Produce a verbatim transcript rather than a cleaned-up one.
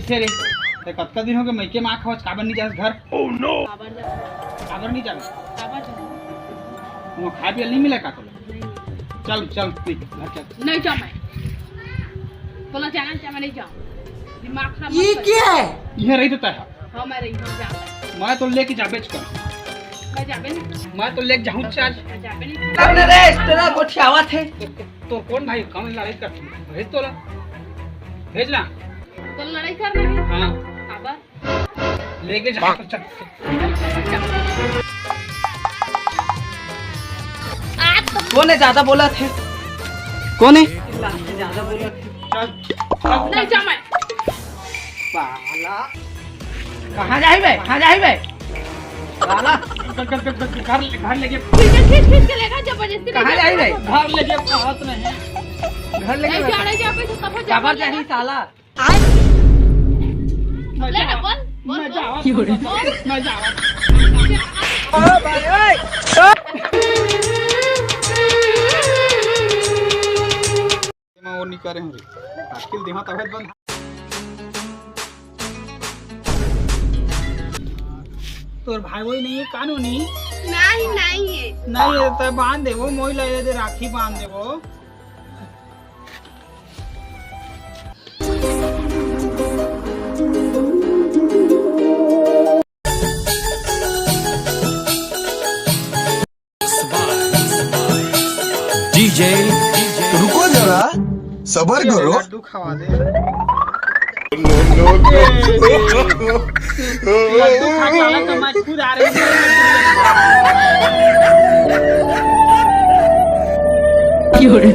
हे रे, ते कतका दिन हो गए मइके में आखवच, काबर नहीं जास घर? काबर जा? काबर नहीं जाबे? काबर जा? वो खाए पिए नहीं मिला का तोला? नहीं। चल, चल, नहीं, घर चल। नहीं जाऊँ मैं। तोला जाना चाहे, मैं नहीं जाऊँ। दिमाग खराब ये मत कर। क्या है? ये रही तो तय है। हाँ, मैं रही, हम जाते हैं। मैं तो लेके जाबेच कर। मैं जाबे नहीं। मैं तो लेके जाऊँ चार्ज। मैं जाबे नहीं। अब ना रे, तेरा गोठियावा थे। तो, तो कौन भाई, कौन लड़ाई कर? भेज तो ला। भेज ना। तो लड़ाई कर रहे हैं। हाँ। काबर? लेके जा, चल। कौन है ज्यादा बोला थे? कौन है? ज्यादा बोला थे। चल, चल, नहीं चल। जा मैं। साला। कहाँ जाही बे? कहाँ जाही बे? साला। घर, घर, घर, घर, घर, घर लेके। खींच, खींच, खींच के लेगा जबरदस्ती। कहाँ जाही बे? घर लेके कहाँ से नहीं? घर लेके नहीं जाना। जाबे तो तब जाबे। काबर जाही साला? ले ना, बोल, बोल, मैं बोल। जावत हूँ, मैं जावत हूँ। ओ भाई, ओए। मैं वो नहीं करे हूँ रे। अकेल देहा तबे बंद। तोर भाई वही नहीं है, कानूनी? नहीं, नहीं है। नहीं है, तो बांध दे वो, मोई लगे दे, राखी बांध दे वो। डीजे, रुको जरा, सबर करो। लड्डू खवा दे। लड्डू खा के आला तो मैं खुद आ रही हूँ। क्यों रे?